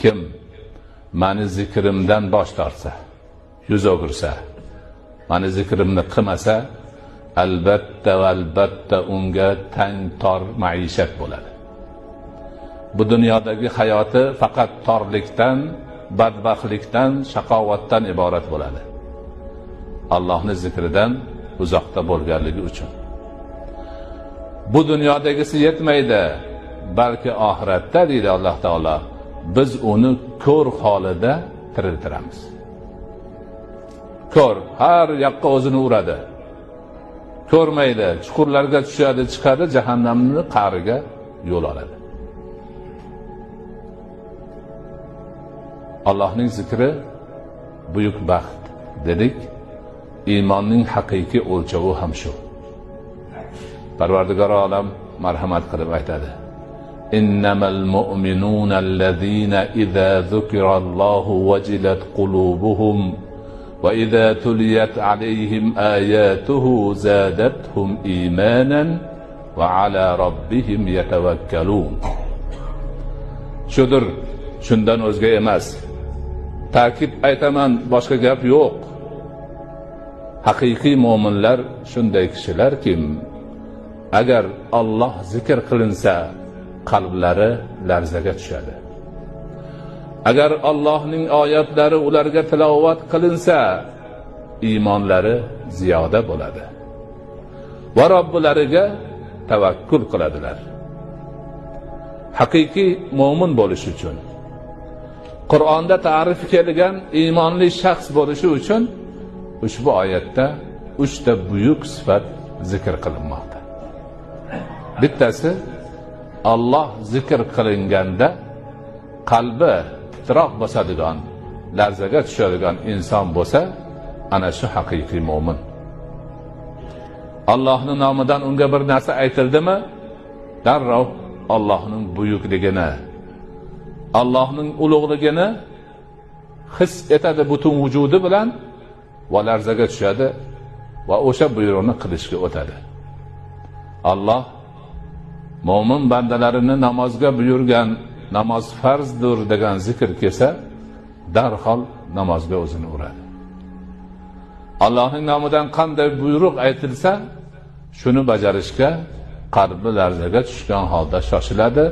Kim meni zikrimdan bosh tortsa, yuz o'girsa, meni zikrimni qilmasa, albatta va albatta unga tang tor maishat bo'ladi. Bu dunyodagi hayoti faqat torlikdan, badbaxtlikdan, shaqovatdan iborat bo'ladi. Allohning zikridan uzoqda bo'lganligi uchun. Bu dunyodagisi yetmaydi, balki oxiratda deydi Alloh taolo, biz uni ko'r holida tiriltiramiz. Ko'r har yoqqa o'zini uradi. Ko'rmaydi, chuqurlarga tushadi, chiqadi, jahannamning qa'riga yo'l oladi. Allohning zikri buyuk baxt dedik. Iymonning haqiqiy o'lchovi ham shu. Parvardigor olam marhamat qilib aytadi: Innamal mu'minuna allazina iza zukirallohu wajilat qulubuhum va iza tuliyat alayhim ayatuhu zadatuhum imanan va ala robbihim yatavakkalun. Shudur, shundan o'zga emas. Ta'kid aytaman, boshqa gap yo'q. Haqiqiy mo'minlar shunday kishilarki, agar Alloh zikr qilinsa, qalblari larzaga tushadi. Agar Allohning oyatlari ularga tilovat qilinsa, iymonlari ziyoda bo'ladi va Robbilariga tavakkul qiladilar. Haqiqiy mo'min bo'lish uchun, Qur'onda ta'rif kelgan iymonli shaxs bo'lishi uchun ushbu oyatda 3 ta buyuk sifat zikr qilinmoqda. Bittasi, Alloh zikr qilinganda qalbi titroq bosadigan, larzaga tushadigan inson bo'lsa, ana shu haqiqiy mo'min. Allohning nomidan unga bir narsa aytildimi, darrov Allohning buyukligini, Allohning ulug'ligini his etadi butun vujudi bilan va larzaga tushadi va o'sha buyruqni qilishga o'tadi. Alloh mo'min bandalarini namozga buyurgan, namoz farzdir degan zikr kelsa, darhol namozga o'zini uradi. Allohning nomidan qanday buyruq aytilsa, shuni bajarishga qalbi larzaga tushgan holda shoshiladi.